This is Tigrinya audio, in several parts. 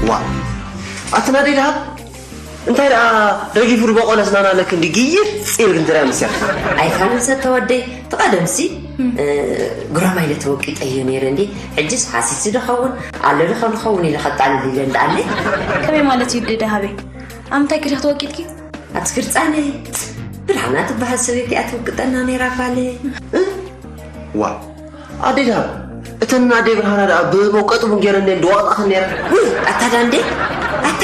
ዋ፣ ኣቲ ናደይ ደሃብ፣ እንታይ ደኣ ረጊፉ ዝበቆለ ኣስናና ኣለክ እንዲ ግይር ጽል ግን ትረኣ ምስያ። ኣይፋልን ሰተ ወደይ፣ ትቐደምሲ፣ እ፣ ጉራማይለ ተወቂጠዮ ነይረ እንዲ፣ ሕጅስ ሃሲሲ ዶ ኸውን፣ ኣሎ ዶ ኸውን ኢለ ከጣልል ኢለ እንዳኣለ። ከመይ ማለት እዩ ደሃበይ? ኣብ ምንታይ ክሪኽ ተወቂጥኪ? ኣቲ ግርጻነይ፣ ብርሃና ትበሃል ሰበይቲ እያ ትውቅጠና ነይራ ጓለይ። እ? ዋ፣ ኣደይ ደሃብ፣ እተን ኣደይ ብርሃና ደኣ ብመውቀጢ ቡን ገይረን እየን ድዋቕጣኽን ነይረን። ውይ፣ ኣታ ዳንዴ፣ ኣታ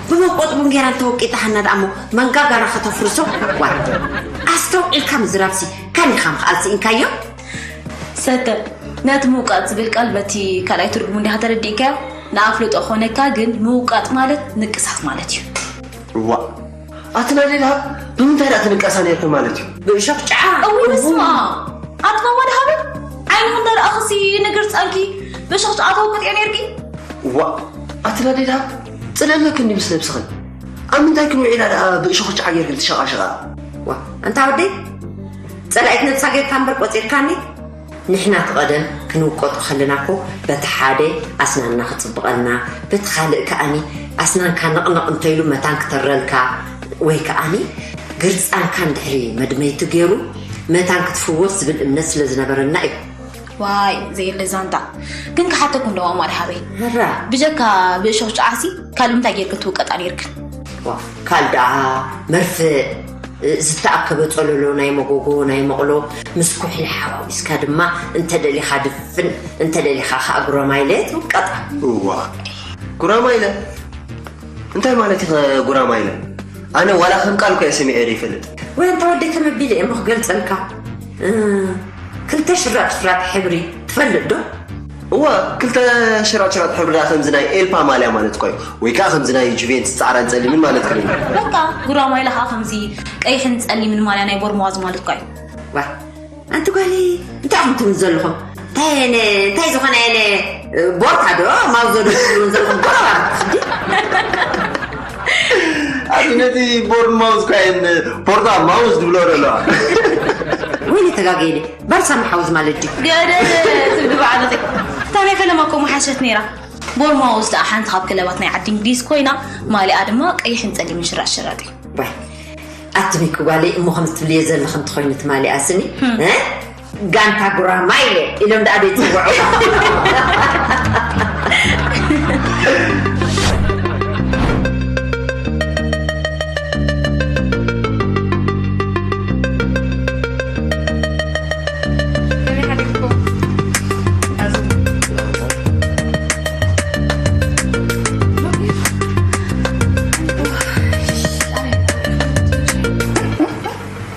ብመውቀጢ ቡን ገይረን ተወቂጣሃና ደኣ እሞ መንጋጋና ከተፍርሶ። ዋ፣ ኣስተውዒልካ ምዝራብሲ፣ ካን ኢኻ ምኽኣል ስኢንካዮ? ሰተ፣ ነቲ ምውቃጥ ዝብል ቃል በቲ ካልኣይ ትርጉሙ እንዲኻ ተረዲእካዮ? ንኣፍልጦ ኾነካ፣ ግን ምውቃጥ ማለት ንቅሳት ማለት እዩ። እዋ፣ ኣቲ ናደይ ደሃብ፣ ብምንታይ ደኣ ትንቀሳ ነይርክን ማለት እዩ? ብእሾኽ ጨዓ። እውይ፣ በስመ ኣብ። ኣቲ ማማ ደሃበ፣ ዓይንኺ እንዳረኣኽሲ ንግርጻንኪ ብእሾኽ ጨዓ ተውቅጥዮ ነይርኪ? እዋ፣ ኣቲ ናደይ ደሃብ፣ ጽልእ ኣለክን ምስ ነብስኽን። ኣብ ምንታይ ክንውዒላ ደኣ ብእሾኽ ጨዓ ጌርክን ትሸቓሸቓ? ዋ፣ ኣንታ ወደይ፣ ጸላኢት ነብሳ ጌርካ እምበር ቆጺርካኒ? ንሕና እቲ ቀደም ክንውቀጦ ከለና እኮ በቲ ሓደ ኣስናንና ክጽብቐልና፣ በቲ ካልእ ከኣኒ ኣስናንካ ነቕነቕ እንተኢሉ መታን ክተረልካ፣ ወይ ከኣኒ ግርጻንካ እንድሕሪ መድመይቲ ገይሩ መታን ክትፍወስ ዝብል እምነት ስለ ዝነበረና እዩ። ዋይ፣ ዘየለ ዛንታ። ግን ክሓተኩም ዶ፣ ማማ ደሃበይ? መራ። ብጀካ ብእሾኽ ጨዓሲ ካልእ እንታይ ጌርክን ትውቀጣ ኔርክን? ዋ፣ ካልእ ደኣ መርፍእ፣ ዝተኣከበ ጸለሎ ናይ መጎጎ፣ ናይ መቕሎ፣ ምስ ኩሕሊ ሓዋዊስካ ድማ እንተ ደሊኻ ድፍን፣ እንተ ደሊኻ ኸኣ ጉራማይለ ትውቀጣ። እዋ፣ ጉራማይለ? እንታይ ማለት ኢኸ ጉራማይለ? ኣነ ዋላ ከም ቃል እኮ እየ ሰሚዐ ዘይፈልጥ። ወይ ኣንታ ወደይ ከመቢለ እየ እሞ ክገልጸልካ። እ፣ ክልተ ሽራጥ ሽራጥ ሕብሪ ትፈልጥ ዶ? እወ፣ ክልተ ሽራጥ ሽራጥ ሕብሪ ደኣ ከምዚ ናይ ኤልፓ ማልያ ማለት እኮ እዩ። ወይ ከኣ ከምዚ ናይ ጁቬንትስ ጻዕዳን ጸሊምን ማለት እኮ እዩ። በቃ፣ ጉራማይለ ከኣ ከምዚ ቀይሕን ጸሊምን ማልያ ናይ ቦርማዋዝ ማለት እኮ እዩ። ዋ፣ ኣንቲ ጓለይ፣ እንታይ ኢኹም ትብሉ ዘለኹም? እንታይ ነ-፣ እንታይ ዝኾነ ነ-፣ ቦርታ ዶ፣ ማውዞ ዶ ትብሉ ዘለኹም? ጎረባብቲ። ኣቲ ነቲ ቦርንማውዝ እኳ እየን ፖርታ ማውዝ ዝብሎ ዘለዋ። ወይኔ ተጋገየ ኢለ። ባርሳ መሓውዝ ማለት ድዩ? ገደል ትብሊ ባዕልኺ። እታ ናይ ፈለማ እኮ ምሓሸት ነይራ። ቦርንማውዝ ደኣ ሓንቲ ካብ ክለባት ናይ ዓዲ እንግሊዝ ኮይና፣ ማሊኣ ድማ ቀይሕን ጸሊምን ሽራጥ ሽራጥ እዩ። ባይ። ኣቲ ሚኪ ጓለይ፣ እሞ ከምዚ ትብልዮ ዘለኺ እንተኾይኑ ትማሊ ኣስኒ፣ እ? ጋንታ ጉራማይለ ኢሎም ደኣ ዶ ይጽውዑ?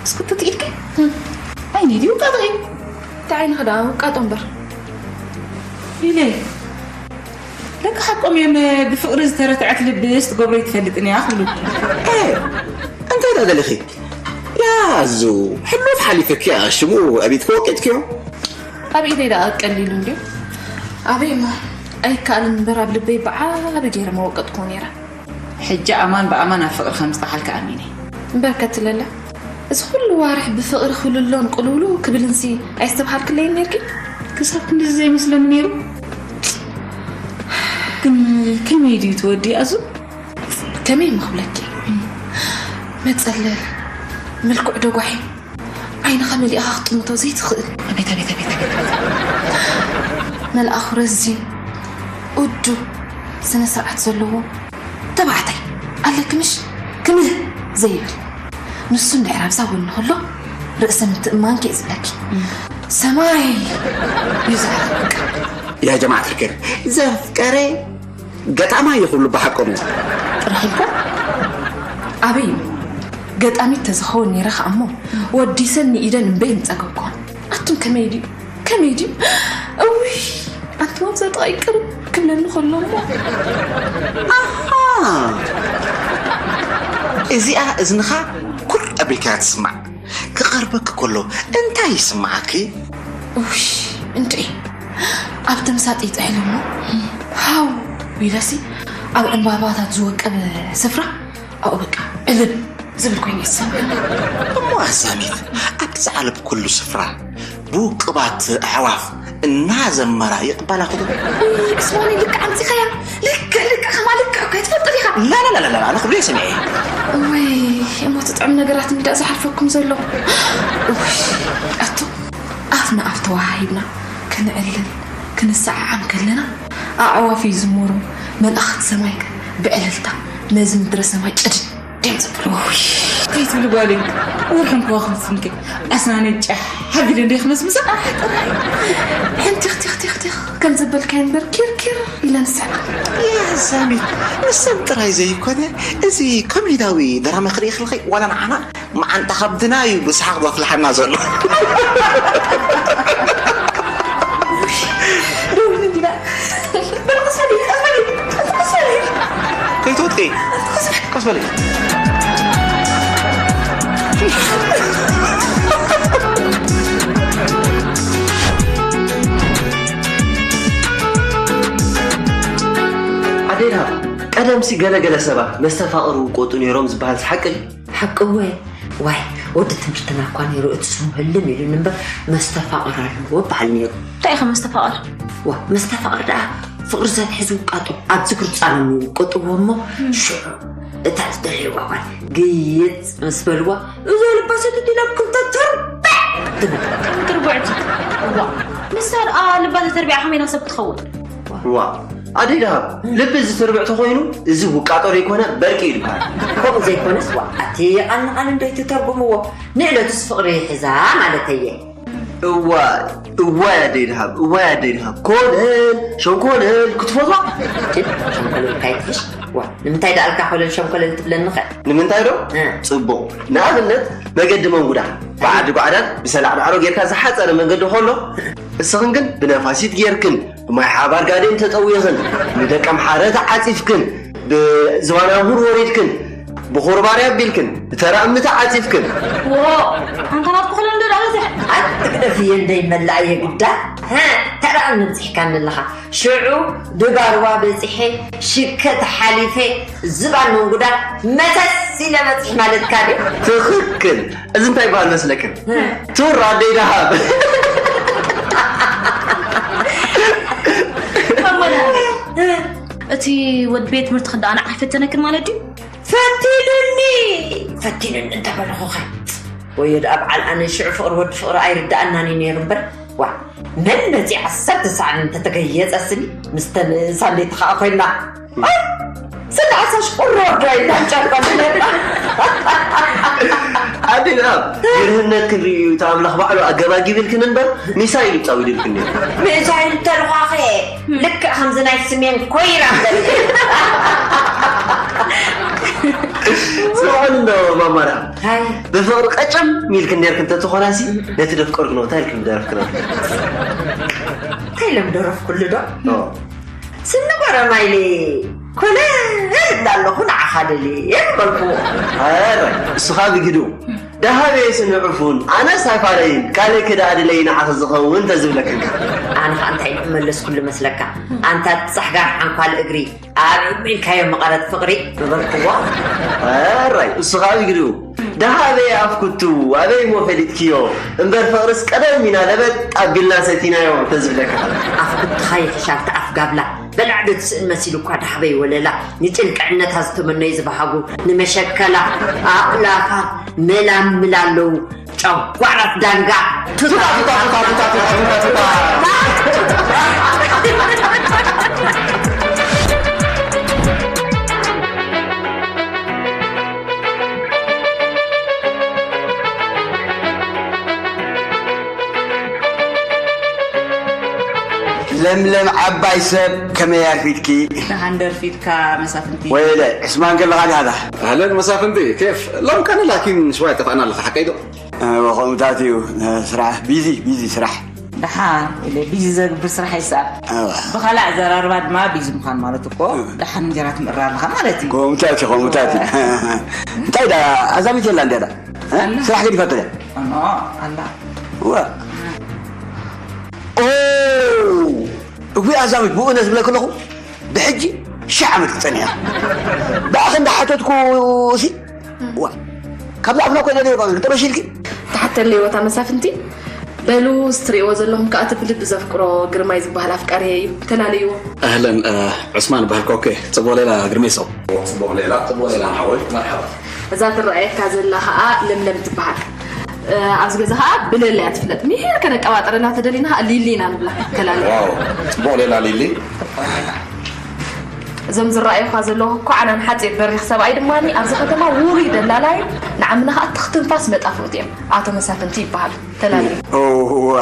እስክትት ኢልኪ? ዓይኒ ድዩ ውቃጦ እዩ? እንታይ ዓይንኺ ደኣ ውቃጦ እምበር። ኢለ። ለካ ሓቆም እዮም። ብፍቕሪ ዝተረትዐት ልብስ ትገብሮ ኣይትፈልጥን እያ ክብሉ። እንታይ ዳ ደሊኺ? ያዙ፣ ሕሉፍ ሓሊፍኪ ሽሙ ኣቢትኪ ወቂጥኪዮ። ኣብ ኢደይ ደኣ ቀሊሉ እንድዩ። ኣበይ እሞ ኣይከኣልን እምበር ኣብ ልበይ ብዓቢ ገይረ መወቀጥክዎ ነይረ። ሕጂ ኣማን ብኣማን ኣብ ፍቕሪ ከም ዝጠሓልካ ኣሚነ። እምበር ከትለለ፣ እዚ ኩሉ ዋርሕ ብፍቕሪ ክልሎን ቅልውሉ ክብልንሲ ኣየስተብሃልክለይን ነርኪ? ክሳብ ክንድዚ ዘይመስለኒ ነይሩ። ግን ከመይ ድዩ ተወዲእ ኣዙ? ከመይ ምኽብለኪ? መጸለል፣ ምልኩዕ ደጓሒ፣ ዓይንኻ መሊእኻ ክትጥምቶ ዘይትኽእል። ኣቤት ኣቤት ኣቤት ኣቤት። መልኣኹ ረዚን፣ እዱ፣ ስነ ስርዓት ዘለዎ ተባዕታይ ኣለኪ ምሽ? ክምህ ዘይብል። ንሱ እንድሕር ኣብዛ ጎኒ ከሎ ርእሰ ምትእማንኪ እዩ ዝብለኪ። ሰማይ እዩ ዝዓርግ። ያ ጀማዓት ልክር ዘፍቀረ ገጣማ ይኹሉ ብሓቆም እዩ። ጥራሕ ኢልካ ኣበይ እዩ? ገጣሚት ተዝኸውን ነይረ ከኣ እሞ ወዲሰን ንኢደን እምበይ ምጸገብኩ። ኣቱም ከመይ ድዩ? ከመይ ድዩ? እውይ ኣንትዋ ዘጣ ይቅር ክብለኒ ከሎ እሞ ኣሃ፣ እዚኣ እዝንኻ ኩር ኣቢልካ ትስማዕ። ክቐርበኪ ከሎ እንታይ ይስምዓኪ? ውሽ እንድዒ ኣብ ተምሳጥ ይጥዕል እሞ ሃው ኢለሲ ኣብ ዕምባባታት ዝወቀበ ስፍራ ኣብኡ በቃ ዕልብ ዝብል ኮይኑ ይሰምዐኒ። እሞ ኣዛሚት ኣብቲ ዝዓለብኩሉ ስፍራ ብውቅባት ኣዕዋፍ እናዘመራ ይቕበላ ክዶ? ክስማኒ ልክዕ ኣምፂኻያ። ልክዕ ልክዕ ከማ ልክዕ እኮ ትፈልጥ ዲኻ? ላላላላላ ኣነ ክብሎ ሰሚዐ። ወይ እሞ ትጥዕም ነገራት እንዳ ዝሓልፈኩም ዘሎ። ውይ ኣቶ ኣፍ ንኣፍ ተወሃሂድና ክንዕልል ክንሰዓዓም ከለና ኣዕዋፍ ይዝምሩ፣ መላእኽቲ ሰማይ ብዕልልታ ነዚ ምድረ ሰማይ ጭድድ ድዮም ዘብሉ። ውይ እንታይ ትብሊ ጓለይ? ወርሕን ከዋኽብትን ከ ኣስናነይ ጫሕ ኣቢለ እንደ ክመስምሳ። ኣሕ ጥራይ ሕንቲኽ ቲኽ ቲኽ ቲኽ ከም ዘበልካዮ እምበር ኪር ኪር ኢለን ዝስዕማ። የዛሚት ንሰን ጥራይ ዘይኮነ እዚ ኮሜዳዊ ድራማ ክርኢ ከለኺ ዋላ ንዓና መዓንጣ ከብድና እዩ ብሰሓቕ ዘፍልሓና ዘሎ። ደው እንዲና በል ቀስ በሊ ቀስ በሊ ቀስ በሊ ከይትወጥቂ ቀስ በሊ። ኣዴና ቀደምሲ ገለገለ ሰባት መስተፋቕር ውቆጡ ነይሮም ዝበሃል ሓቂ ድዩ? ሓቂ እወ። ዋይ ወዲ ትምህርትና እኳ ነይሩ እቲ ስሙ ህልም ኢሉኒ እምበር መስተፋቕር ኣለዎ በሃል ነይሩ። እንታይ ኢኻ መስተፋቕር? ዋ መስተፋቕር ደኣ ፍቕሪ ዘትሒ ዝውቃጡ ኣብ ዝግርጻኖም ይውቅጥዎ እሞ ሽዑ እታ ዝደለይዋ ጓል ግይጽ ምስ በልዋ እዞ ልባ ሰትት ኢሎም ክልተ ተርባዕ ትብል። ትርቡዕቲ ዋ ንሳ ደኣ ልባ ተተርቢዓ ከመይ ናብ ሰብ ክትኸውን? ዋ ኣደይ ደሃብ ልቢ እዚ ተርብዕ ተኾይኑ እዚ ውቃጦ ዘይኮነ በርቂ እዩ ዝበሃል። ከምኡ ዘይኮነስ ዋ ኣቲ ቃል ንቃል እንዶ ኣይትተርጉምዎ ንዕለቱስ ፍቕሪ ይሕዛ ማለተየ። እዋይ እዋይ ኣደይ ደሃብ እዋይ ኣደይ ደሃብ ኮለል ሸንኮለል ክትፈትዋ። ሸንኮለል ካይትፍሽ ዋ ንምንታይ ደኣልካ ኮለል ሸንኮለል ትብለኒ ኸ? ንምንታይ ዶ? ጽቡቕ ንኣብነት መገዲ መንጉዳ ብዓዲ ጓዕዳን ብሰላዕ ዳዕሮ ጌርካ ዝሓጸረ መንገዲ ከሎ እስኽን ግን ብነፋሲት ጌርክን ብማይ ሓባር ጋዴን ተጠዊኽን፣ ንደቀምሓረ ተዓጺፍክን፣ ብዝባን ኣምሁር ወሪድክን፣ ብኹርባሪ ኣቢልክን፣ ብተራ እምኒ ተዓጺፍክን። ዎ፣ ኣንታ ናትኩ ክለን ዶ ዳበዝሕ? ኣትግደፍየ እንደይ መላእ የግዳ፣ ሃ፣ ተራ እምኒ ኣብጺሕካኒ ኣለኻ። ሽዑ ብባርዋ በጺሐ፣ ሽከት ሓሊፈ፣ ዝባን መንጉዳ መሰስ ኢለ በጺሕ ማለትካ ድዩ? ትኽክል። እዚ እንታይ ይበሃል መስለክን? ቱር ኣደይ ደሃብ። እቲ ወድ ቤት ትምህርቲ ክዳኣ ንዓይ ፈተነክን ማለት ድዩ? ፈቲኑኒ ፈቲኑኒ እንተበልኹኸ ወዮ ደኣ በዓል ኣነ ሽዑ ፍቕሪ ወዲ ፍቕሪ ኣይርድኣናን እዩ ነይሩ እምበር ዋ መን መፂ ዓሰርተ ሰዓት እንተተገየፀስኒ ምስተን ሳንዴቲ ከዓ ኮይና ስለ ዓሳሽ ቁሮ ወርዶ ኣይዳን ጨርቆ ዝነባ ኣዴ ደኣ ግርህነት ክንርኢ እዩ እቲ ኣምላኽ ባዕሉ ኣገባጊብልክን እምበር ሚሳይል እዩ ጻዊድልክን ነይሩ። ሚሳይል ተልኳኸ ልክዕ ከምዚ ናይ ስሜን ኮይራ ዘርኢ ስምዑን እንዶ ማማራ። ሃይ ብፍቕሪ ቀጨም ሚልክ እንዴርክ እንተትኾናሲ ነቲ ደፍቀርክ ነው እንታይ ኢልክ ምደረፍክ ነው? እንታይ ኢሎም ደረፍኩሉ ዶ? ስኒ ጎረማይለ ኮነ እንዳለኹ ንዓኻ ደልየ ምበልኩዎ። ኣረ እሱኻ ብግዱ ደሃበየ ስንዕፉን ኣነስ ኣይፋለይን ካልእ ክዳኣ ድለይ ንዓኺ ዝኸውን ተዝብለክንካ። ኣነ ኸዓ እንታይ ክመለስኩሉ መስለካ? ኣንታ ጻሕጋር ሓንኳል እግሪ ኣበይ ሚልካዮ መቐረት ፍቕሪ ምበልኩዎ። ኣራይ እሱ ኸዓ ይግድኡ ደሃበይ ኣፍኩቱ ኣበይ ሞ ፈሊጥክዮ እምበር ፍቕርስ ቀደም ኢና ለበጥ ኣቢልና ሰቲናዮ ተዝብለካ። ኣፍኩትኻ ይሕሻል ተኣፍ ጋብላ በላዕ ዶ ትስእን መሲሉ እኳ ደሃበይ ወለላ ንጭንቅዕነታ ዝተመነዩ ዝበሃጉ ንመሸከላ ኣእላፋት መላምላ ኣለዉ። ጨጓራት ዳንጋ ቱታ ቱታ ቱታ ቱታ ቱታ ቱታ ቱታ ለምለም ዓባይ ሰብ ከመይ ኣርፊድኪ? ደሓን ደርፊድካ መሳፍንቲ። ወይለ ዕስማን ከለኻ ዲኻ? ኣህለን መሳፍንቲ ኬፍ ሎም ቀንላኪን ሽዋይ ጠፋእና ኣለኻ ሓቀይ ዶ? ከምኡታት እዩ ስራሕ ቢዚ ቢዚ ስራሕ ደሓን ኢለ ቢዚ ዘግብር ስራሕ ይስኣብ። ብኻልእ ኣዘራርባ ድማ ቢዚ ምዃን ማለት እኮ ደሓን እንጀራ ትምእራ ኣለኻ ማለት እዩ። ከምኡታት እዩ ከምኡታት እዩ። እንታይ ዳ ኣዛሚት የላ እንድያ ዳ ስራሕ ገዲፋቶ ድያ? ኣላ። ዋ ኦ እጉ ኣዛሚት ብኡ ነዝብለክ ኣለኹ ብሕጂ ሽሕ ዓመት ክጸኒሕ እያ። ብኣኸ እንዳሓተትኩ ሲ ዋ ካብ ዛዕፍና ኮይና ደይ ባንክ ተበሺልኪ ትሓተለይ ወታ መሳፍንቲ በሉ ስትሪእዎ ዘለኹም ከኣ እቲ ብልቢ ዘፍቅሮ ግርማይ ዝበሃል ኣፍቃሪ እዩ ተላለይዎ ኣህለን ዑስማን በሃልካ ኦኬ ጽቡቕ ሌላ ግርሜ ሰው ጽቡቕ ሌላ ጽቡቕ ሌላ ሓወይ መርሓባ እዛ ትረኣየካ ዘላ ከኣ ለምለም ትበሃል ኣብዚ ገዛ ከኣ ብለላ እያ ትፍለጥ ምሒር ከነቀባጥረላ ተደሊና ከኣ ሊሊ ኢና ንብላ ከላለ ዋው ጽቡቕ ሌላ ሊሊ እዞም ዝረኣዩኻ ዘለዉ እኮ ዓናን ሓፂር በሪኽ ሰብኣይ ድማ ኣብዚ ከተማ ውሩይ ደላላይን ንዓምና ከዓ ትኽ ትንፋስ መጣፍእቲ እዮም ኣቶ መሳፍንቲ ይበሃሉ ተላለዩ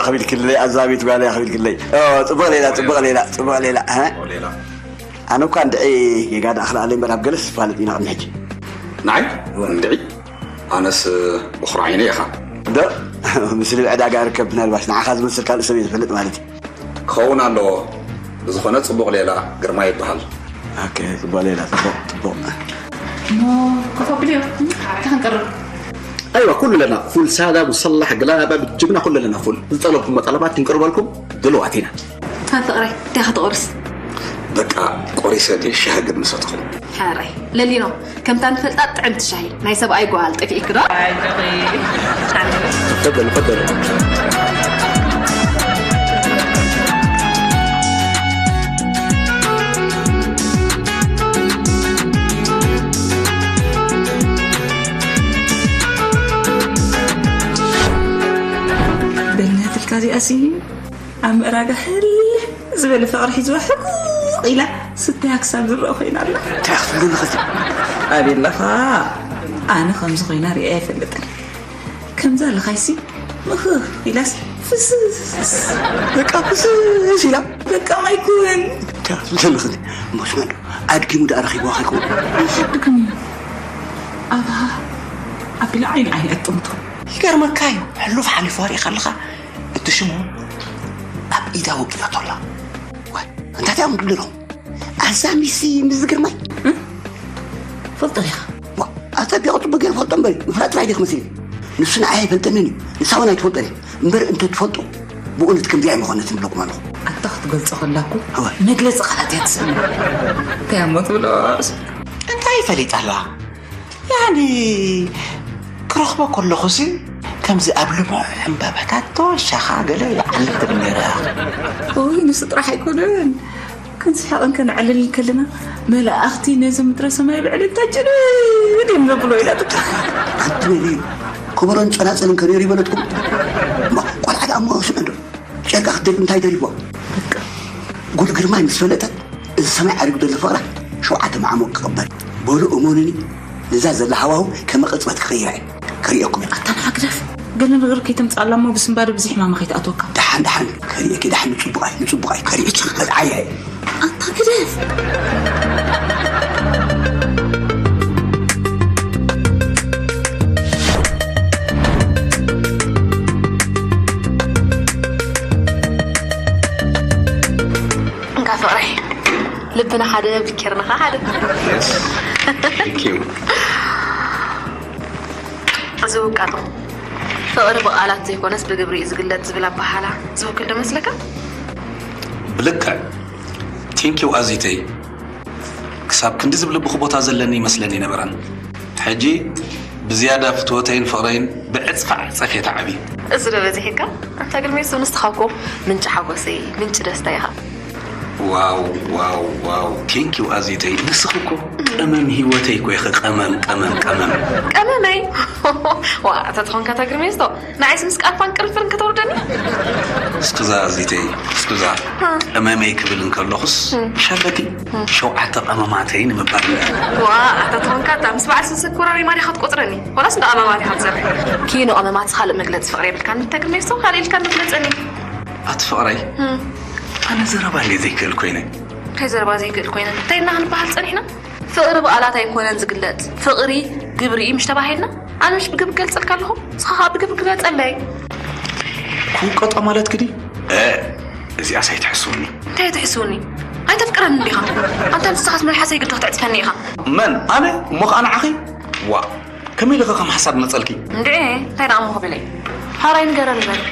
ኣኽቢልክለይ ኣዛቢት ጓለይ ኣኽቢልክለይ ፅቡቕ ሌላ ፅቡቕ ሌላ ፅቡቕ ሌላ ኣነ እኳ እንድዒ ጌጋ ደኣ ክልኣለይ እምበር ኣብ ገለስ ዝፋለጥ ኢና ቅድሚ ሕጂ ንዓይ እንድዒ ኣነስ ብኹራዒነ ኢኻ ዶ ምስሊ ዕዳጋ ርከብ ምናልባሽ ንዓኻ ዝመስል ካልእ ሰብ እየ ዝፈልጥ ማለት እዩ ክኸውን ኣለዎ። ብዝኾነ ጽቡቕ ሌላ ግርማ ይበሃል። ኦኬ፣ ጽቡቕ ሌላ፣ ጽቡቕ፣ ጽቡቕ። እሞ ኮፍ ኣብልዮ፣ እንታይ ክንቅርብ? ኣይዋ፣ ኩሉ ለና፣ ፉል ሳዳ፣ ሙሰላሕ፣ ግላባ፣ ብጅብና፣ ኩሉ ለና ፉል። ዝጠለብኩሞ ጠለባት ክንቅርበልኩም ድሉዋት ኢና። ኣን ፍቕረይ፣ እንታይ ከተቑርስ? በቃ፣ ቆሪሰ ድየ ሻሂ ግን ምሰትኹም። ሕራይ፣ ለሊኖ፣ ከምታ ንፈልጣ ጥዕምቲ ሻሂ ናይ ሰብኣይ ጓል ጠፊእኪ ዶ? ተፈደሉ ተፈደሉ። በልናትልካ እዚኣሲ ኣብ ምእራጋ ህል ዝበለ ፍቕሪ ሒዝዋ ሕቁቕ ኢላ ስተያ ክሳብ ዝረአ ኮይና ኣላ እንታይ ክትብሉ ንኽእል ኣበይ ኣለኻ ኣነ ከምዚ ኮይና ሪኣ ኣይፈልጥን ከምዛ ኣለኻይሲ ምኽኽ ኢላስ ፍስስ በቃ ፍስስ ኢላ በቃ ማይኩን እንታይ ክትብሉ ንኽእል መስመን ኣድጊሙ ደኣ ረኺብዋ ከይከውን ሓድግም ኣባ ኣቢላ ዓይኒ ዓይኒ ኣጥምቶ ይገርመካ እዩ ሕሉፍ ሓሊፉ ኣሪእኻ ኣለኻ እቲ ሽሙ ኣብ ኢዳ ወቂላቶ ኣላ እንታይ እዮም ድብልሎም ኣዛ ሚሲ ምስ ግርማይ ፈልጦ ዲኻ ኣጸቢቑ ጽቡቅ ገይሩ ፈልጦ እምበሪ ምፍላጥ ጥራይ ዲኽ መሲሉ ንሱ ንዓይ ኣይፈልጠንን እዩ ንሳ እውን ኣይትፈልጦን እየ እምበር እንተ ትፈልጦ ብእውነት ከምዚኣ ኣይምኾነትን ብለኩም ኣለኹ ኣታ ክትገልጾ ከላኩ መግለጺ ቃላት እያ ትስእኑ እንታይ እሞ ትብሎ እንታይ ፈሊጣ ኣለዋ ያኒ ክረኽቦ ከለኹሲ ከምዚ ኣብ ልሙዕ ዕምባባታት ተወሻኻ ገለ ይዓልል ትብል ነይረ። እውይ ንሱ ጥራሕ ኣይኮነን ክንስሕቕን ከነዕልልን ከለና መላእኽቲ ነዚ ምድረ ሰማይ ብዕልልታ ጭልል እዮም ዘብሎ ኢላ ትብል። ኣንቲ ከበሮን ጸናጽልን ከ ነይሩ ይበለትኩም? ቆልዓ ደኣ እሞ ስምዕዶ ጨርቃ ክትደርቢ እንታይ ደሪብዋ? ጉድ ግርማይ ምስ ፈለጠት እዚ ሰማይ ዓሪጉ ዘሎ ፍቕራ ሸውዓተ መዓሙቕ ክቕበል በሉ እመኑኒ ነዛ ዘላ ሃዋሁ ከመ ቅጽበት ክቕይራ እየ ክርእየኩም እየ ኣታ ንሓግደፍ ገለ ነገር ከይተምጽኣላ እሞ ብስንባደ ብዙሕ ሕማማ ከይትኣትወካ ደሓን ደሓን ከርእየኪ ደሓን ንጽቡቓይ ንጽቡቓይ ከርእየኪ መርዓያ እየ ኣታ ግደፍ እንተና ሓደ ብኬርና ኸዓ ሓደ። Yes. Thank you. እዚ ውቃጦ ፍቕሪ ብቓላት ዘይኮነስ ብግብሪ እዩ ዝግለጽ ዝብል ኣበሃህላ ዝውክል ዶ መስለካ? ብልክዕ። Thank you ኣዚተይ። ክሳብ ክንዲ ዝብልብኺ ቦታ ዘለኒ ይመስለኒ ነበረን። ሕጂ ብዝያዳ ፍትወተይን ፍቕረይን ብዕጽፊ ዓጸፍ እየ ተዓብዩ። እዚ ዶ በዚሕካ? ኣንታ ግርሜ፣ ንስኻ እኮ ምንጪ ሓጎሰይ፣ ምንጪ ደስታ ኢኻ። ዋው ዋው ዋው፣ ቴንኪው ኣዜተይ። ንስኺ እኮ ቀመም ህይወተይ እኮ ኢኺ። ቀመም ቀመም ቀመም። ቀመመይ። ዋ፣ ተትኾንካ እታ ግርሜ ስቶ ንዓይስ ምስ ቃፋን ቅርፍርን ከተውርደኒ። እስክዛ ኣዜተይ፣ እስክዛ። ቀመመይ ክብል እንከለኹስ ሸለቲ ሸውዓተ ቀመማተይ ንምባል። ዋ፣ ኣታ ተኾንካ እታ ምስ በዓል ስንስግ ኮራሪማ ዲኻ ትቆጽረኒ? ዋላስ እንዳ ቀመማት ኢኻ ትሰርሕ? ኪኖ ቀመማት ካልእ መግለጺ ፍቕሪ የብልካን። እታ ግርሜ ስቶ ካልእ ኢልካ መግለጸኒ። ኣቲ ፍቕረይ፣ ኣነ ዘረባ እንዴ ዘይክእል ኮይነ። እንታይ ዘረባ ዘይክእል ኮይነ? እንታይ ኢልና ክንበሃል ጸኒሕና? ፍቕሪ ብቓላት ኣይኮነን ዝግለጽ፣ ፍቕሪ ግብሪ እዩ ምሽ ተባሂልና? ኣነ ምሽ ብግብሪ ገልጸልካ ኣለኹ? ንስኻ ኸዓ ብግብሪ ግለጸለይ። ክውቀጦ ማለት ግዲ? እ፣ እዚኣስ ኣይትሕስውኒ። እንታይ ኣይትሕስውኒ? ኣይተፍቅረኒ እንዲኻ? ኣንታ ንስኻስ መልሓሰይ ግዲ ክትዕጽፈኒ ኢኻ። መን? ኣነ? እሞ ኸዓ ንዓኺ? ዋ፣ ከመይ ኢልኺ ከም ሓሳብ መጸልኪ? እንድዒ፣ እንታይ ደኣ እሞ ክብል እየ? ሓራይ ንገረኒ በል።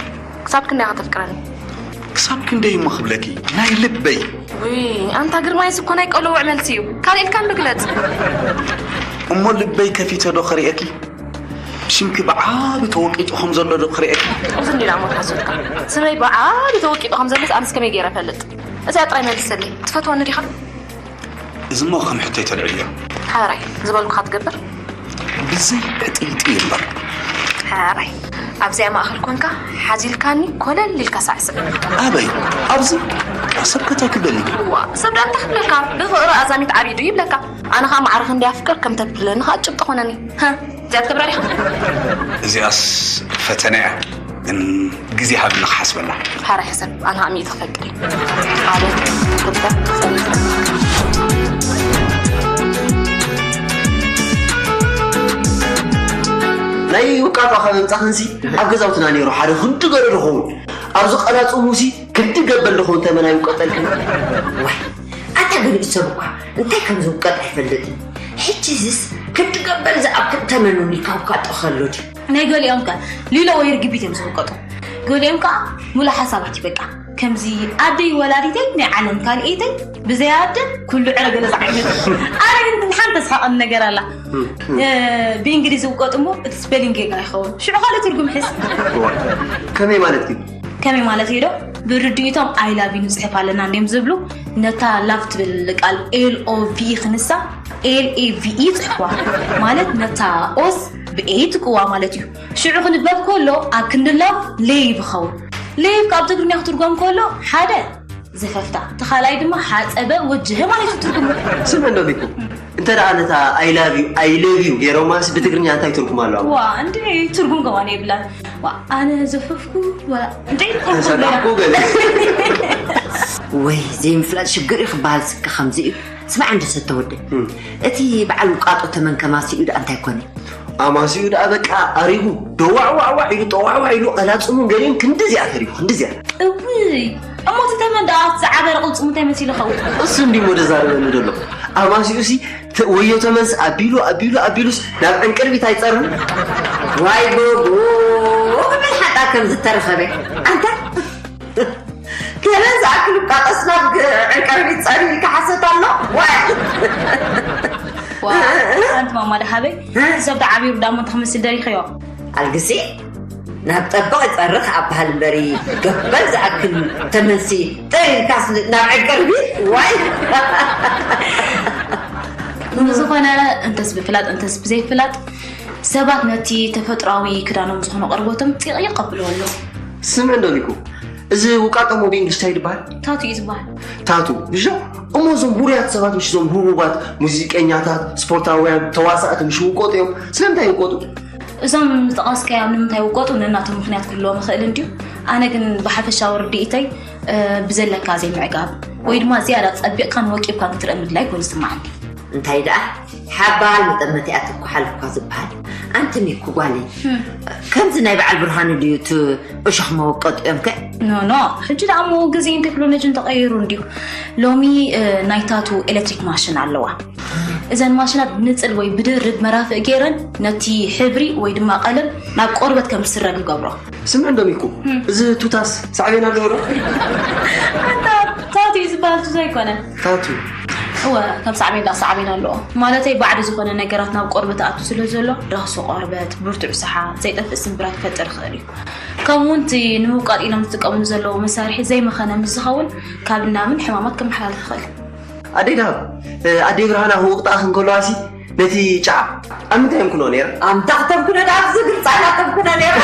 ክሳብ ክንደይ ኢኻ ተፍቅረኒ? ክሳብ ክንደይ እሞ ክብለኪ? ናይ ልበይ። ውይ፣ ኣንታ ግርማይስ እኮ ናይ ቀለውዕ መልሲ እዩ። ካልእ ኢልካ እንዶ ግለጽ። እሞ ልበይ ከፊተ ዶ ክርእየኪ? ብሽምኪ ብዓቢ ተወቂጡ ከም ዘሎ ዶ ክርእየኪ? እዚ እንዲና እሞ ተሓስብካ። ስመይ ብዓቢ ተወቂጡ ከም ዘሎስ ኣነስ ከመይ ገይረ እፈልጥ? እዚኣ ጥራይ መልሰለይ። ትፈትወኒ ዲኻ? እዚ እሞ ከም ሕቶይ ተልዕልዮ። ሓራይ፣ ዝበልኩኻ ትገብር? ብዘይ ዕጥይጥይ እምበር። ሓራይ፣ ኣብዚኣ ማእኸል ኮንካ ሓዚልካኒ ኮለል ኢልካ ሳዕስዕ። ኣበይ? ኣብዚ? ሰብ ከታይ ክብለኒ? ዋ፣ ሰብ ደኣ እንታይ ክብለካ? ብፍቕሪ ኣዛሚት ዓብዩ ድዩ ይብለካ? ኣነ ኸዓ ማዕረ ክንደይ ኣፍቅር ከም ተብለኒ ኸዓ ጭብጢ ኾነኒ። ሃ፣ እዚኣ ትገብራ ዲኻ? እዚኣስ ፈተነ እያ። ግን ግዜ ሃብኒ ክሓስበላ። ሓራይ ሕሰብ፣ ኣነ ኸዓ ሚእቲ ክፈቅድ እየ። ሓደ፣ ክልተ፣ ሰለስተ። ናይ ውቃጦ ካብ ምምጻኽንሲ ኣብ ገዛውትና ነይሩ ሓደ ክንዲ ገለ ዝኸውን ኣብዚ ቀላጽሙሲ ክንዲ ገበል ዝኸውን ተመን ኣይውቀጠልክን። ዋይ፣ ኣታ ገሊኡ ሰብ እኳ እንታይ ከም ዝውቀጥ ኣይፈልጥን። ሕጂ እዚስ ክንዲ ገበል ዝኣክል ተመን እውን ኢልካ ውቃጦ ከሎ ድዩ? ናይ ገሊኦም ከ ሊሎ ወይ ርግቢት እዮም ዝውቀጡ። ገሊኦም ከኣ ሙሉእ ሓሳባት እዩ በቃ። ከምዚ ኣደይ ወላዲተይ ናይ ዓለም ካልኤተይ ብዘይ ኣደ ኩሉ ዕረ ገለ ዝዓይነቱ። ኣነ ግን ሓንቲ ተስሓቐኒ ነገር ኣላ። እ፣ ብእንግሊዝ ዝውቀጡ እሞ እቲ ስፔሊንግ ጌጋ ይኸውን። ሽዑ ካልእ ትርጉም ይሕዝ። ከመይ ማለት ግን? ከመይ ማለት እዩ ዶ? ብርድኢቶም I love you ንጽሕፍ ኣለና እንድዮም ዝብሉ። ነታ ላቭ ትብል ቃል L O V E ክንሳ L A V E ይጽሕፍዋ። ማለት ነታ ኦስ ብ A ይትክዋ ማለት እዩ። ሽዑ ክንበብ ከሎ ኣብ ክንዲ ላቭ ሌቭ ይኸውን። ሌቭ ካብ ትግርኛ ክትርጎም ከሎ ሓደ ዘፈፍታ፣ እቲ ካልኣይ ድማ ሓጸበ ወጅህ ማለት እዩ ትርጉሙ። ስምዒ እንዶ ቢኩ፣ እንተ ደኣ ነታ I love you I love you ገይሮማስ ብትግርኛ እንታይ ትርጉም ኣለዋ? ዋ እንዴ፣ ትርጉም ከማን የብላን። ዋ ኣነ ዘፈፍኩ ዋ እንዴ፣ ተሰዳሕኩ ገለ። ወይ ዘይምፍላጥ ሽግር እዩ ክበሃል ስከ ከምዚ እዩ። ስማዕ እንዶ ሰተወደ፣ እቲ በዓል ውቃጦ ተመን ከማሲኡ ደኣ እንታይ ኮነ? ኣማሲኡ ደኣ በቃ ኣሪጉ ደዋዕዋዕዋዕ ኢሉ ጠዋዕዋዕ ኢሉ ቀላጽሙን ገሊኡን ክንድዚኣ ተሪፉ ክንድዚኣ። እውይ እሞ እቲ ተመን ደኣ ዝዓበረ ቅልጽሙ እንታይ መሲሉ ኸውን? እሱ እንዲሞ ደዛረበኒ ደሎ። ኣማሲኡሲ ተ- ወዮ ተመንስ ኣቢሉ ኣቢሉ ኣቢሉስ ናብ ዕንቅርቢት ኣይጸርን። ዋይ ጎጎ፣ መን ሓጣ ከም ዝተረኸበ ኣንታ። ገለ ዝኣክል እኳ ቀስናብ ዕንቀርቢት ጸሪሩ ክሓሰት ኣሎ። ዋይ! ዋ ሓንቲ ማማ ደሓበይ ሰብ ተዓቢሩ ዳሞ እንተ ክመስል ደሪኽዮ። ኣልግሲ ናብ ጠበቕ ይጸርኽ ኣበሃል እምበሪ ገበል ዝኣክል ተመንሲ ጠሪርካስ ናብ ዕንቀርቢት ዋይ! ብዝኾነ እንተስ ብፍላጥ እንተስ ብዘይፍላጥ ሰባት ነቲ ተፈጥሮኣዊ ክዳኖም ዝኾነ ቆርበቶም ፂቕ ይቐብልዎ ኣለዉ። ስምዕ እንዶ ሊኩ፣ እዚ ውቃጦ ሞቢንግ እንታይ ይበሃል? ታቱ እዩ ዝበሃል። ታቱ ብሻ እሞ እዞም ውሩያት ሰባት ምሽ እዞም ህቡባት ሙዚቀኛታት፣ ስፖርታውያን፣ ተዋሳእቲ ምሽ ይውቀጡ እዮም። ስለምንታይ ይውቀጡ? እዞም ዝጠቐስካዮም ንምንታይ ይውቀጡ ነናቶም ምኽንያት ክህልዎም ይኽእል እንድዩ። ኣነ ግን ብሓፈሻዊ ርድኢተይ ብዘለካ ዘይምዕጋብ ወይ ድማ ዝያዳ ጸቢቕካን ወቂብካን ክትርኢ ምድላይ ኮይኑ ዝስምዓኒ። እንታይ ደኣ ሓባል መጠመቲኣ ትኳሓል እኳ ዝበሃል ኣንቲ ሚኩ ጓለይ፣ ከምዚ ናይ በዓል ብርሃኑ ድዩ እቲ እሾኽ መወቀጢኦም ከ? ኖ፣ ኖ። ሕጂ ደኣ እሞ ግዜን ቴክኖሎጂን ተቐይሩ እንድዩ። ሎሚ፣ እ፣ ናይ ታቱ ኤሌክትሪክ ማሽን ኣለዋ። እዘን ማሽናት ብንጽል ወይ ብድርብ መራፍእ ገይረን ነቲ ሕብሪ ወይ ድማ ቀለም ናብ ቆርበት ከም ዝስረግ ይገብሮ። ስምዕ እንዶ ሚኩ፣ እም። እዚ ቱታስ ሳዕቤን ኣለዎ ዶ? ኣንታ ታቱ እዩ ዝበሃል ቱታ ኣይኮነን። ታቱ። እወ፣ ከም ሳዕቤን ደኣ ሳዕቤን ኣለዎ። ማለተይ ባዕዲ ዝኾነ ነገራት ናብ ቆርበት ኣቱ ስለ ዘሎ፣ ረኽሲ ቆርበት፣ ብርቱዕ ሰሓ፣ ዘይጠፍእ ስምብራት ክፈጥር ይኽእል እዩ። ከምኡ እውን እቲ ንምውቃጥ ኢሎም ዝጥቀምሉ ዘለዉ መሳርሒ ዘይመኸነ ምስ ዝኸውን ካብ እናምን ሕማማት ከመሓላልፍ ይኽእል። ኣደይ ደሃብ፣ ኣደይ ብርሃና ክውቅጣ ክንከለዋሲ ነቲ ጨዓ ኣብ ምንታይ እዮም ክነኦ ነይረ? ኣምታ ክተብኩነ ደኣ ኣብዚ ግልጻ ኢና ተብኩነ ነይረ።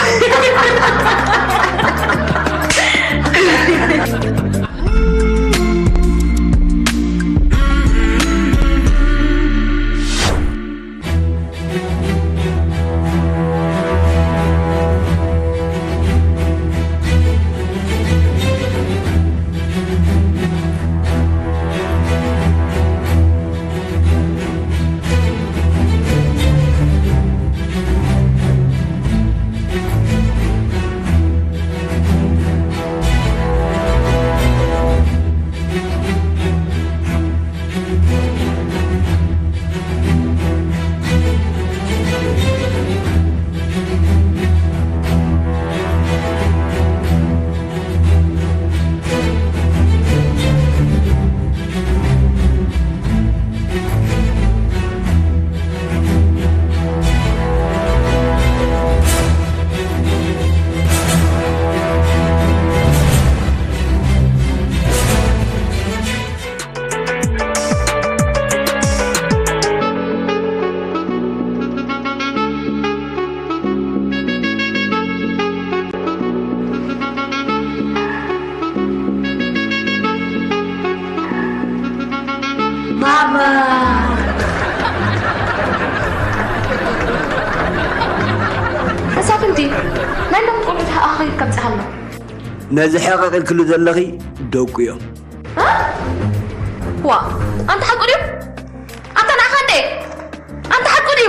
ባባ። መሳፍንቲ፣ ናይ ሎም ቆልዑ ተኣኺብ ከምጽእ ኣሎ። ነዚ ሕቕቕ ኢልክሉ ዘለኺ ደቁ እዮም። እ? ዋ፣ ኣንታ ሓቁ ድዩ? ኣንታ ንዓኻ እንዴ? ኣንታ ሓቁ ድዩ?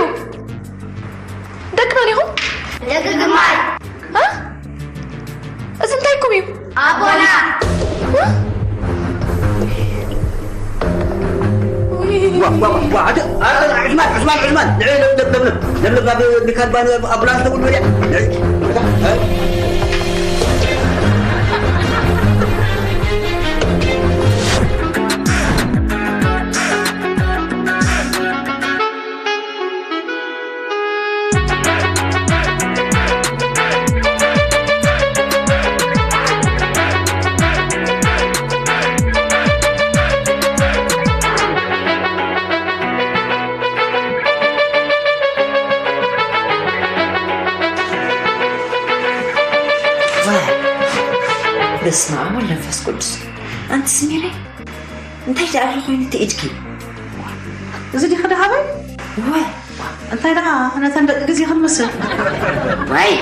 ደቂ መን ኢኹም? ደቂ ግማይ። እ? እዚ እንታይኩም እዩ? ኣቦና። እ? ዋ፣ ዋ፣ ዋ፣ ዋ፣ ኣደ-፣ ኣ-፣ ኣ-፣ ዑስማን፣ ዑስማን፣ ዑስማን፣ ንዒ፣ ለምለም፣ ለምለም፣ ለምለም፣ ናብ ሚካል ባን ኣምቡላንስ ደውል በልያ። ንዒ፣ ንዒ። በስመ ኣብ ወወልድ ወመንፈስ ቅዱስ። ኣንቲ ስሚረይ፣ እንታይ ደኣ ኣሎ ኮይኑ እቲ ኢድኪ? እዚ ዲኺ ደሃበይ? እወ። እንታይ ደኣ ነተን ደቂ ግዜ ክንመስል? ዋይ፣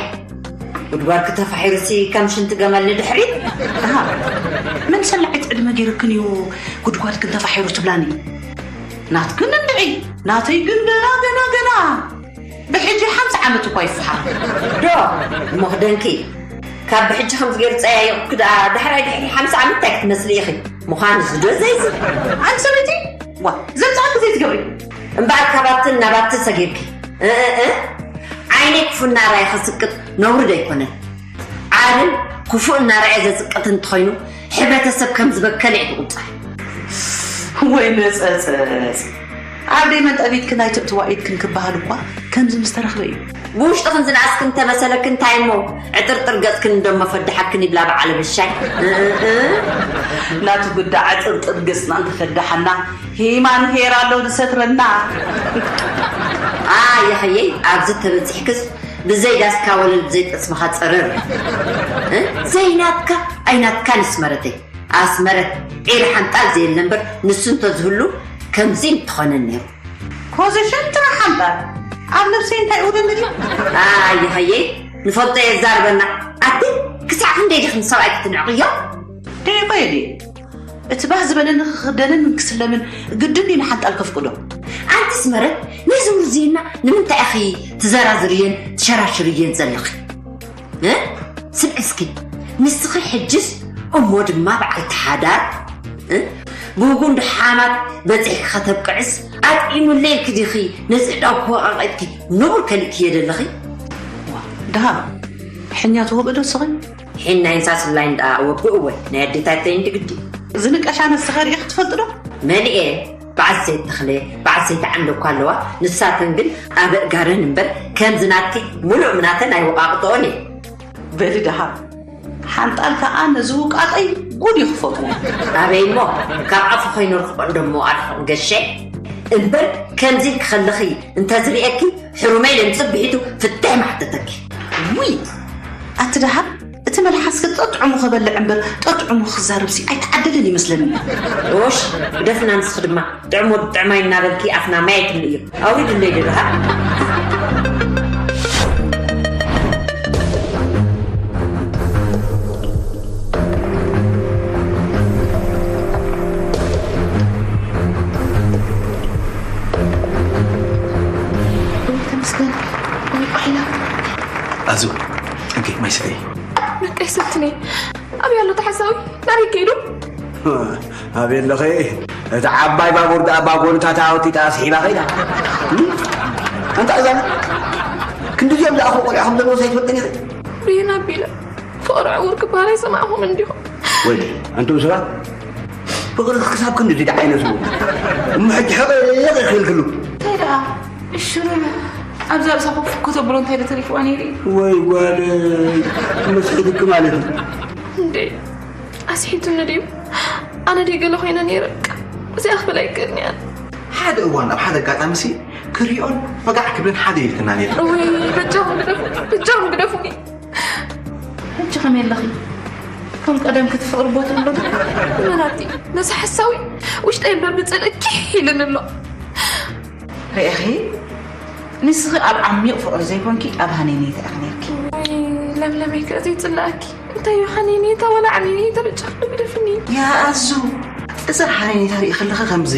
ጉድጓድኪ ተፋሒሩሲ ከም ሽንቲ ገመል ንድሕሪት። ኣሃ፣ መን ሰላዒት ዕድመ ገይርክን እዩ ጉድጓድክን ተፋሒሩ ትብላኒ? ናትክን እንድዒ፣ ናተይ ግን ገና፣ ገና፣ ገና። ብሕጂ ሓምሳ ዓመት እኳ ይፈሓር። ዶ፣ እሞ ክደንኪ፣ ካብ ብሕጂ ከምዚ ገይሩ ጸያይቑኪ ደኣ፣ ዳሕራይ ድሕሪ ሓምሳ ዓመት እንታይ ክትመስሊ ኢኺ? ምዃንስ ዶ ዘይዚ? ኣንቲ ሰበይቲ፣ ዋ፣ ዘምጻእኪ ዘይትገብሪ። እምበኣር ካባትን ናባትን ሰጊርኪ፣ እ፣ እ፣ እ፣ ዓይነይ ክፉእ እናረኣየ ክስቅጥ ነውሪ ዶ ኣይኮነን? ዓርን ክፉእ እናረኣየ ዘጽቅጥ እንተኾይኑ፣ ሕብረተሰብ ከም ዝበከለ እዩ ዝቑጸር። ወይ መጸጸጽ። ኣብ ደይ መንጠቢትክን ኣይትእትዋ ኢድክን ክበሃል እኳ ከምዚ ምስ ተረኽበ እዩ። ብውሽጥኽን ዝነኣስክን እንተመሰለክን እንታይ እሞ ዕጥርጥር ገጽክን እንደሞ ፈዳሓክን ይብላ በዓል ብሻይ። እ፣ እ፣ እ። ናቱ ጉዳ ዕጥርጥር ገጽና እንተፈዳሓና ሂማን ሄር ኣሎ ዝሰትረና። ኣየኸየይ፣ ኣብዚ ተበጺሕክስ ብዘይ ዳስካ ወለል ብዘይ ጠስምኻ ጸረር። እ? ዘይናትካ ኣይናትካን ኣስመረተይ። ኣስመረት ዒር ሓንጣል ዘየለ እምበር ንሱ እንተዝህሉ ከምዚ ምተኾነ ነይሩ። ኮዘ ሸንትራ ሓንጣል ኣብ ነብሰይ እንታይ እውደለኪ? ኣየኸየይ፣ ንፈልጦ የዛርበና። ኣቲ ክሳዕ ክንደይ ዲኺ ንሰብኣይ ክትንዕቕዮ? ደይቆየ ድየ? እቲ ባህ ዝበለኒ ክኽደንን ክስለምን ግድን እዩ ንሓንጣል ከፍቅዶ። ኣንቲ ኣስመረት፣ ነዚ ውርዝይና ንምንታይ ኢኺ ትዘራዝርየን ትሸራሽርየን ዘለኺ? እ? ስምዒ እስኪ፣ ንስኺ ሕጅስ እሞ ድማ በዓልቲ ሓዳር፣ እ? ብጉንዲ ሓማት በጺሕኪ ከተብቅዕስ ኣጥዒሙለይ ኢልኪ ዲኺ ነዚ ዕዳው ክወቓቐጥኪ ንቡር ከሊእክዮ ዘለኺ? ዋ፣ ደሃብ፣ ሕኛ ትወብእ ዶ ስኺ? ሒናይን ሳስላይን ደኣ ወብእ እወ፣ ናይ ኣዴታተይን ድግዲ። ዝንቀሻ ነስኻ ርኢኺ ትፈልጢ ዶ? መሊኤ፣ በዓል ሰይድ ተኽለ፣ በዓል ሰይድ ዓንደ እኳ ኣለዋ፣ ንሳተን ግን ኣብ ኣእጋረን እምበር ከምዚ ናትኪ ምሉእ ምናተን ኣይወቓቕጥኦን እየ። በሊ ደሃብ፣ ሓንጣል ከኣ ነዚ ውቃጠይ ጉድ እዩ ክፈትዎ። ኣበይ እሞ፣ ካብ ኣፉ ከይነርክቦ እንደሞ ኣርሕቕ ገሸ። እምበር ከምዚ ኢልኪ ከለኺ እንተዝርእየኪ፣ ሕሩመይ ለምጽእ ብሒቱ ፍትሕ ማሕተተኪ። ውይ፣ ኣቲ ደሃብ፣ እቲ መልሓስኪ ጠጥዑሙ ክበልዕ እምበር ጠጥዑሙ ክዛረብሲ ኣይተዓደልን ይመስለኒ። ኦሽ፣ ግደፍና ንስኺ ድማ። ጥዕሞ ጥዕማይ እናበልኪ ኣፍና ማይ ኣይትምልእዮ። ኣውሪድለይ ዶ ደሃብ? ተመስገን። ወይ ቋሒላ። ኣዙ፣ እንከይ ማይ ስተይ። መቀይ ሰትኒ። ኣበይ ኣሎ ተሓሳዊ? ናበይ ከይዱ? ኣበይ ኣለኸ? እቲ ዓባይ ባቡር ደኣ ባጎንታታ ኣወጢጣ ስሒባ ከይዳ። ኣንታ እዛ ክንዲ እዚኦም ዝኣኽሉ ቆልዑ ከም ዘለዉ ኣይትፈልጥን ኢኺ? ብየን ኣቢለ ፍቕሪ ዕውር ክበሃል ኣይሰማዕኹምን እንዲኹም? ወይ ኣንቱም ሰባት፣ ፍቕሪ ክሳብ ክንድዚ ደዓ ይነስቡ። እሞ ሕጂ ሕቕ ኢኺ ኢልክሉ። እንታይ ደኣ? እሽሩን ኣብዛ ርእሳ ኮፍ ከተብሎ እንታይ ዶ ተሪፍዋ ነይሩ? ወይ ጓለይ፣ መስሒትኪ ማለት እዩ። እንዴ፣ ኣስሒቱኒ ድዩ? ኣነ ድዩ ገለ ኮይነ ነይረ? እዚኣ ክብል ኣይክእልን እየ። ሓደ እዋን ኣብ ሓደ ኣጋጣሚ ሲ ክሪኦን ፈጋዕ ክብልን ሓደ ኢልክና ነይሩ። ወይ በጃኹም ግደፉ፣ በጃኹም ግደፉኒ። ሕጂ ከመይ ኣለኺ? ከም ቀደም ክትፍቕሪ ቦታ ኣሎ ዶ? መናቲ፣ ነዚ ሓሳዊ ውሽጠይ እምበር ብጽልኢ ኪሕ ኢልኒ ኣሎ። ርኢኺ? ንስኺ ኣብ ዓሚቕ ፍቕሪ ዘይኮንኪ፣ ኣብ ሃነይነይታ ኢኺ ነይርኪ። ወይ ለምለመይ፣ ከ ዘይጽላኣኪ? እንታይ እዩ ሃነይነይታ ዋላ ዓሚነይታ? ብጫ ግደፍኒ። ያ ኣዙ፣ እዛ ሃነይነይታ ርኢ ከለኺ ከምዚ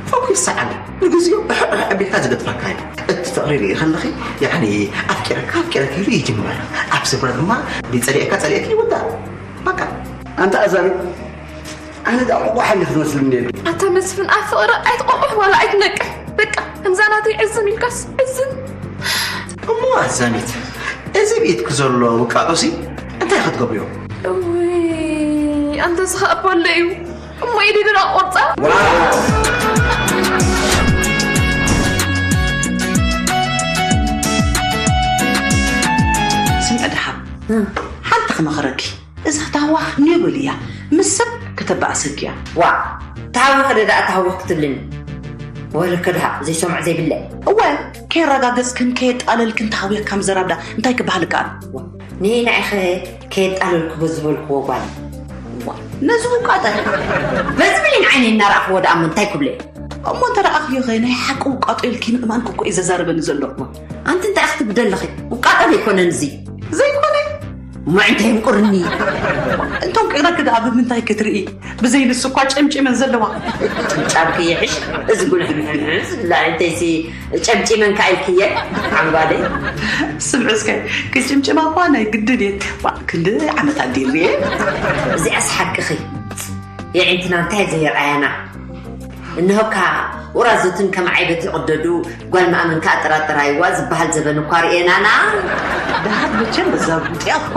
ፈኲስ ሰዓል ንግዚኡ ሕሕ ኣቢልካ ዝገጥመካ እዩ። እቲ ፍቕሪ ርኢ ከለኺ፣ ያዕኒ ኣፍቂረካ፣ ኣፍቂረኪ ኢሉ ይጅምር። ኣብ ስፍራ ድማ ጸሊኤካ፣ ጸሊኤኪ ይውዳእ። በቃ። ኣንታ ኣዛሪ፣ ኣነ ደኣ ቁቋሕ እንዲኽ ትመስልኒ ነይሩ። ኣታ መስፍን፣ ኣብ ፍቕሪ ኣይትቆቁሕ ዋላ ኣይትነቅሕ። በቃ፣ ከምዛ ናተይ ዕዝም ኢልካስ ዕዝም። እሞ ኣዛሚት፣ እዚ ብኢድኪ ዘሎ ውቃጦሲ እንታይ ክትገብርዮ? እውይ፣ ኣንታ ስኻ ኣባ ኣሎ እዩ። እሞ ኢደይ ደኣ ቆርጻ። ዋው! ስምዒ ደሓን። ሓንቲ ክመኽረኪ። እዛ ታህዋኽ ኒው በል እያ፣ ምስ ሰብ ከተባእሰኪ እያ። ዋእ፣ ታህዋኽ ዶ ደኣ ታህዋኽ ክትብልኒ? ወለከ ደሃ ዘይሰምዖ ዘይብለ። እወ፣ ከየረጋገጽክን ከየጣለልክን ታህዊኽካ ምዝራብ ደኣ እንታይ ክበሃል ይከኣል? ዋ፣ ንየናይ ኢኸ ከየጣለልኩ በዚ ዝበልክዎ ጓል? ዋ፣ ነዚ ውቃጠ። በዚ ብሌን ዓይነይ እናረኣኽዎ ደኣ እሞ እንታይ ክብለ? እሞ እንተ ረኣኽዮ ኸ ናይ ሓቂ ውቃጦ ኢልኪ ምእማንኪ እኮ እዩ ዘዛርበኒ ዘሎ። ኣንቲ እንታይ ክትብሊ ኣለኺ? ውቃጦ ዘይኮነን እዚ። ዘይኮነ? እሞ እንታይ ይምቁርኒ? እቶም ቂራኪ ደኣ ብምንታይ ክትርኢ? ብዘይ ንሱ እኳ ጨምጪመን ዘለዋ። ጨምጫምኪ ይሕሽ፣ እዚ ጉልሕምሕምሕ ዝብላ እንተይሲ ጨምጪመን ከኣ ኢልክየ፣ ዓንጓለይ። ስምዒ እስከ፣ ክጭምጭማ እኳ ናይ ግድን እየ። ዋ፣ ክንዲ ዓመት ኣዲርየ። እዚኣስ ሓቅኺ። የዒንትና እንታይ ዘየርኣያና? እንሆካ፣ ውራዙትን ከም ዓይበት ይቕደዱ፣ ጓል ማእመን ከኣ ጥራጥር ኣይዋ ዝበሃል ዘበን እኳ ርኤናና። ደሃብ መቸም በዛ ጉጥያ እኳ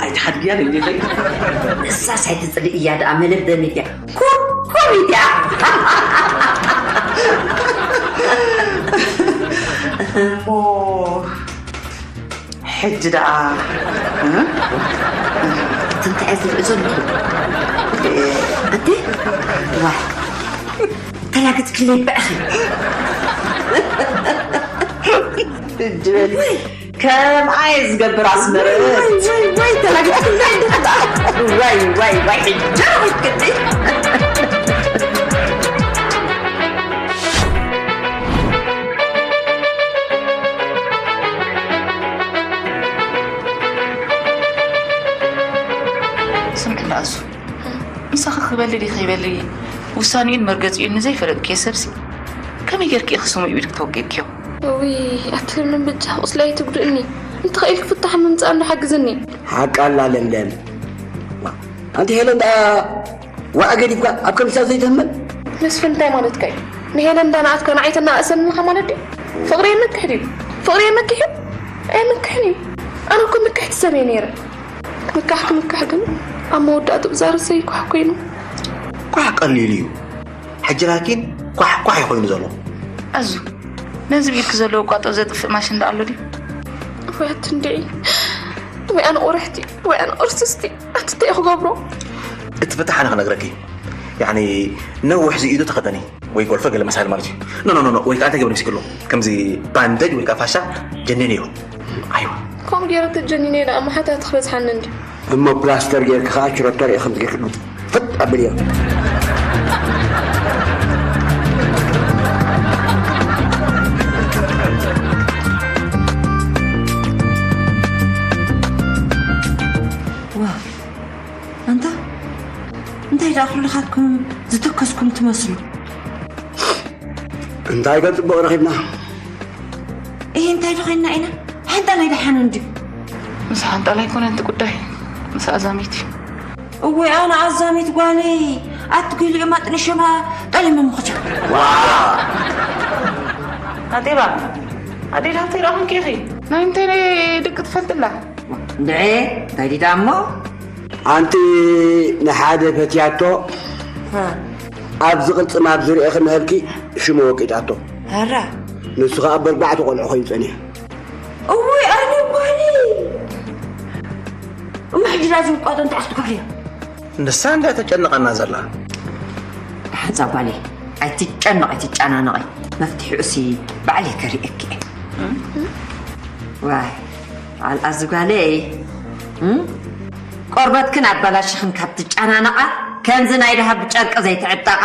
ኣይትሓድግያ ለይለይ። ንሳስ ኣይትጽልእያ ደኣ መለበሚት እያ። ኩርኩሪት እያ። እሞ ሕጂ ደኣ፣ እ? እንታይ እየ ዝርኢ ዘለኹ? ኣንቲ? ዋይ። ተላግጽክለይ በዕኺ። ሕጂ በሊ። ከምኣ እየ ዝገብር ኣስመረት። ዋይ፣ ዋይ፣ ዋይ፣ ተላግጽክለይ እንድሕር ደኣ። ዋይ፣ ዋይ፣ ዋይ፣ ሕጂ ረኺብክኒ። ስምዒ ኣሱ፣ ምሳኺ ክበሊ ድዩ ከይበሊ ውሳኔኡን መርገጺኡን ንዘይፈለጥክዮ ሰብሲ፣ ከመይ ጌርኪ ኢኺ ስሙ ኢሉ ተወቂጥክዮ? እውይ፣ ኣቲ ለምለም በጃ ቁስለይ ኣይትጉድእኒ። እንተኽኢልኪ ፍታሕ ምምጻእ እንዶ ሓግዝኒ። ሓቃ ኣላ ለምለም። ኣንቲ ሄለን ደኣ ዋዕ ገዲፍካ ኣብ ከምሳ ዘይትህመል? መስፍን እንታይ ማለትካ እዩ? ንሄለን እንዳ ንኣትካ ንዓይ ተናእሰኒ ኢኻ ማለት ድዩ? ፍቕሪ የመክሕ ድዩ? ፍቕሪ የመክሕ እዩ? ኣየመክሕን እዩ። ኣነ እኮ ምክሕቲ ሰብ እየ ነይረ። ምካሕ ክምካሕ ግን ኣብ መወዳእቱ ብዛር ዘይኳሕ ኮይኑ። ኳሕ ቀሊሉ እዩ። ሕጂ ላኪን ኳሕ ኳሕ እዩ ኮይኑ ዘሎ። ኣዙ፣ ነዚ ብኢድኪ ዘለዎ ቋጦ ዘጥፍእ ማሽን ዶ ኣሎ ድዩ? ወይ ኣቲ እንድዒ፣ ወይ ኣነ ቁርሕቲ፣ ወይ ኣነ ቅርስስቲ። ኣቲ እንታይ ክገብሮ? እቲ ፍታሕ ኣነ ክነግረኪ። ያኒ ነዊሕ ዝኢዱ ተኸደኒ ወይ ጎልፈ ገለ መሳል ማለት እዩ። ኖ፣ ኖ፣ ኖ፣ ኖ፣ ወይ ከዓ እንታይ ገብር ምስክሎ? ከምዚ ባንደጅ ወይ ከዓ ፋሻ ጀኒኒ እዩ። ኣይዋ። ከምኡ ገይረ ተጀኒነ ኢለ ኣማሓታት ክበዝሓኒ እንዲ። እሞ ፕላስተር ጌርኪ ከዓ ችረቶ ርኢኺ ከምዚ ጌርኪ ፍጥ ኣብልዮ። ዋ፣ ኣንታ እንታይ ደኣ ኩልኻትኩም ዝተከስኩም ትመስሉ? እንታይ ከ ጽቡቕ ረኺብና? እይ፣ እንታይ ዶ ኮይንና ኢና? ሓንጣ ናይ ደሓኑ እንድዩ። ምስ ሓንጣ ላይ ኮነ እቲ ጉዳይ፣ ምስ ኣዛሚት እዩ። እወ፣ ኣነ ኣዛሚት ጓለይ ኣትግልኡ ማጥንሸማ ጠሊመ ምኽጃ። ዋ! ኣዴባ፣ ኣዴዳ እንታይ ደኣ ኮንኪ ኢኺ? ናይ እንታይ ደቂ ትፈልጥላ? እንድዒ፣ እንታይ ዲዳ እሞ? ኣንቲ ንሓደ ፈትያቶ፣ ሃ። ኣብዚ ቅልጽም ኣብ ዝርኤ ክመሀልኪ ሽሙ ወቂጣቶ። ኣራ። ንሱ ኸኣ በርባዕተ ቆልዑ ኮይኑ ጸኒሑ። እውይ፣ ኣነ ጓለይ። እሞ ሕጂ ዳዚ ውቃጦ እንታይ ክትገብርዮ? ንሳ እንድያ ተጨንቐና ዘላ። ሓንጻ ጓለይ፣ ኣይትጨነቕ፣ ኣይትጨናነቒ። መፍትሒኡሲ ባዕለይ ከርእየኪ እየ። ዋይ፣ ኣልኣዚ ጓለይ፣ እም? ቆርበትክን ኣባላሽኽን ካብ ትጨናነቓ፣ ከምዚ ናይ ደሃብ ጨርቂ ዘይትዕጠቓ።